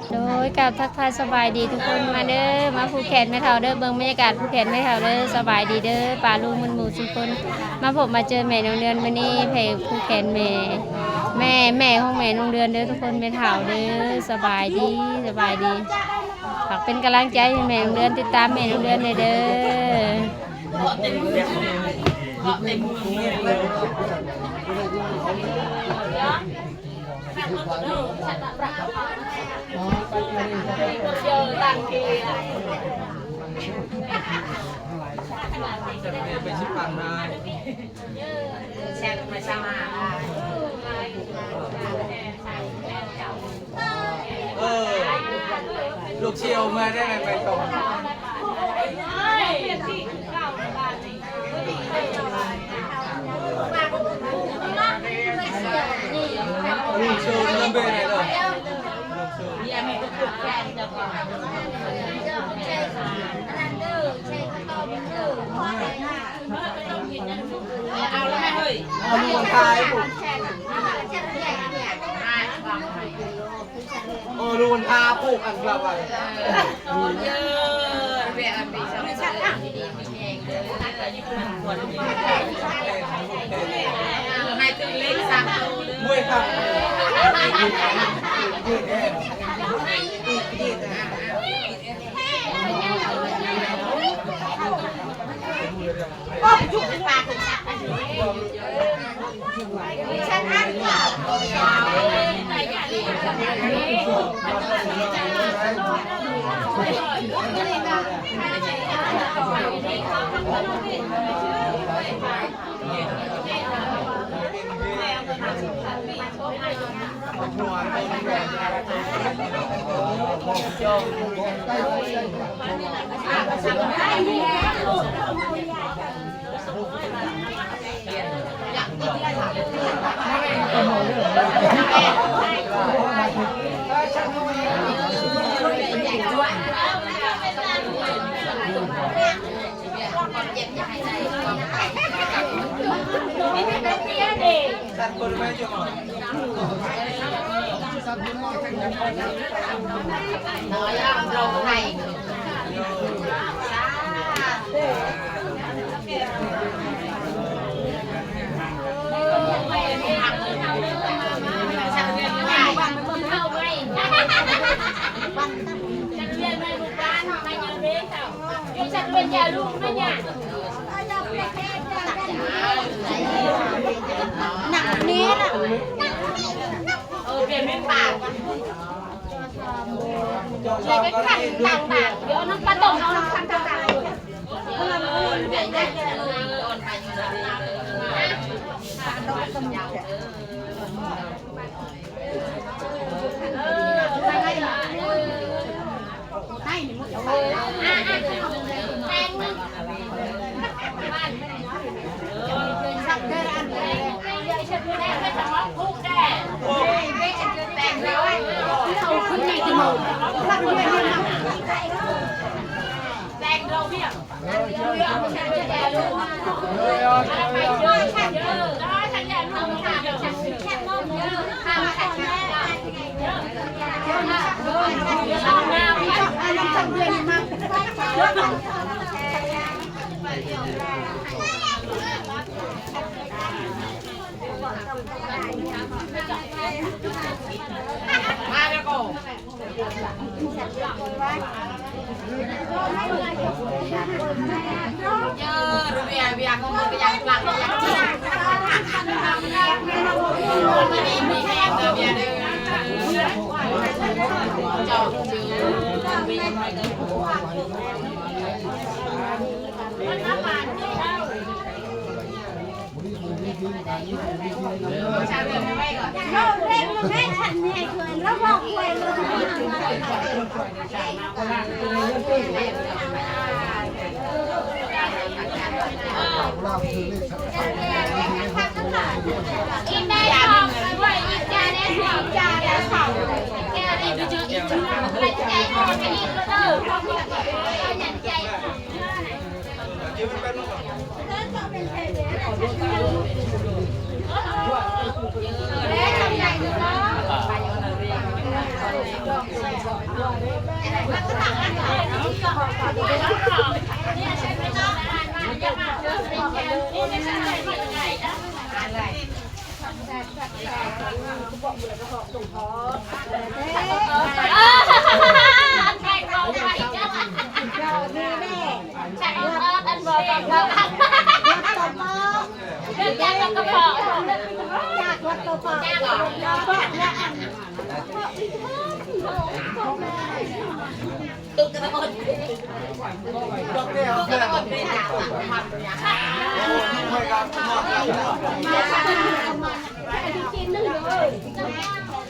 ໂດຍ ກາບທັກທາຍສະບາຍດີທຸກຄົນ ມາເດີ ມາຜູກແຂນແມ່ເຖົ້າເດີ ເບິ່ງບັນຍາກາດຜູກແຂນແມ່ເຖົ້າເດີ ສະບາຍດີເດີ ປາລຸງໝູ່ທຸກຄົນ ມາພົບມາເຈີແມ່ນ້ອງເດືອນມື້ນີ້ ໃຜຜູກແຂນແມ່ ແມ່ ແມ່ຂອງແມ່ນ້ອງເດືອນເດີທຸກຄົນ ແມ່ເຖົ້າເດີ ສະບາຍດີ ສະບາຍດີ ຝາກເປັນກຳລັງໃຈໃຫ້ແມ່ນ້ອງເດືອນ ຕິດຕາມແມ່ນ້ອງເດືອນແດ່ເດີ. ເອີ ລູກຊຽວເມືອໄດ້ແມ່ນໄປຕົງ ລູກຊຽວເມືອໄດ້ເດີ ເອົາແລ້ວແມ່ເຮີ້ຍ ເອົາລູກທາຍ ເອີ ລຸງທາຜູກອັນລະວັນ ໃຫ້ຖືກເລກສາມໂຕເດີ ໂອ້ຍ ຄັກ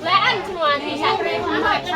ແລະ ອັນຊວນທີ່ສັກເລັກນ້ອຍ ນັ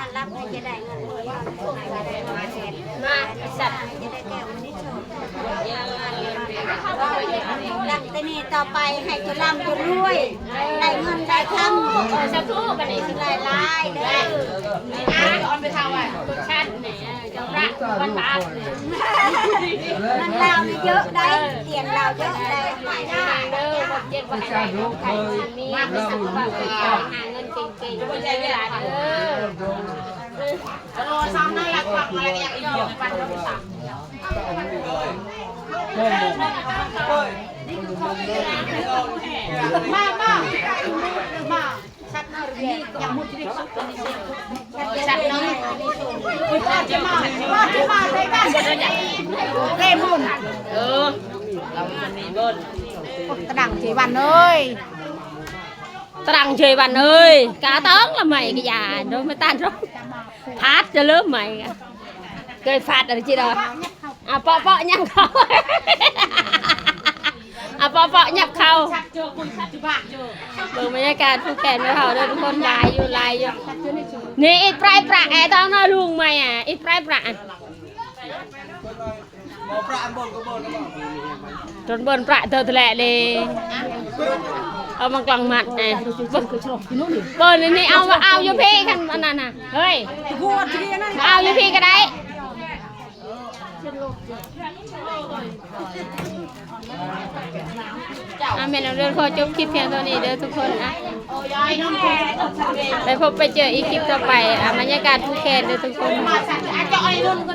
້ນຮັບໃຫ້ຈະໄດ້ເງິນ ມາ ສັດ ຈະໄດ້ແກ້ວມະນີໂຊດ ຫຼັງແຕ່ນີ້ຕໍ່ໄປໃຫ້ເຈົ້າລ່ຳເຈົ້າລວຍ ໄດ້ເງິນໄດ້ຄຳ ສາທຸ ບັດນີ້ ຫຼາຍໆເດີ ອາ ອອນໄປເທົ່າ ອ່າ ຄົນຊັ້ນນີ້ ເຈົ້າພະ ວັນບາດ ເງິນລາວນີ້ເຍອະໄດ໋ ຫຼຽນລາວເຍອະໄດ໋ ເດີ ບໍ່ເຈັບບໍ່ໃຫ້ໄດ້ ໃຫ້ມີສຸຂະພາບແຂງແຮງ ຫາເງິນເກັ່ງໆ ເດີຫຼານເດີ. ມາ ມາ ມາ. ຕະດັງເຈວັນເອີຍ ຕະດັງເຈວັນເອີຍ ກະຕ້ອງລະໄໝກະຢ່າ ໂດນມາຕານ ພາດຈະເລີ່ມໃໝ່ ເກີດຟາດອະໄລຈິດອະ ອາ ເປາະໆ ຫຍັງເຂົາ ອາ ເປາະໆ ຫຍັບເຂົ້າ ເບິ່ງບັນຍາກາດຜູກແຂນແມ່ເຖົ້າເດີທຸກຄົນ ຫຼາຍຢູ່ ຫຼາຍຢູ່ ນີ້ ອີດປາຍປະ ແອຕ້ອງເນາະ ລຸງໃໝ່ອະ ອີດປາຍປະ ອະ ຈົນເບິ່ນປະເທີແຫຼະເລີຍ ເອົາມາກລອງມັດ ແອ ເບິ່ງ ເບິ່ງນີ້ ເອົາ ເອົາຢູ່ພີ້ ຄັນອັນນັ້ນນະ ເຮີ້ຍ ເອົາຢູ່ພີ້ກະໄດ້. ອາ ແມ່ນແລ້ວເດີ ຂໍຈົບຄລິບພຽງເທົ່ານີ້ເດີທຸກຄົນ ອະ ໄປພົບໄປເຈີອີກຄລິບຕໍ່ໄປ ອາ ບັນຍາກາດຜູກແຂນເດີທຸກຄົນ ເຈົ້າໄອ້ນຸ່ນກໍ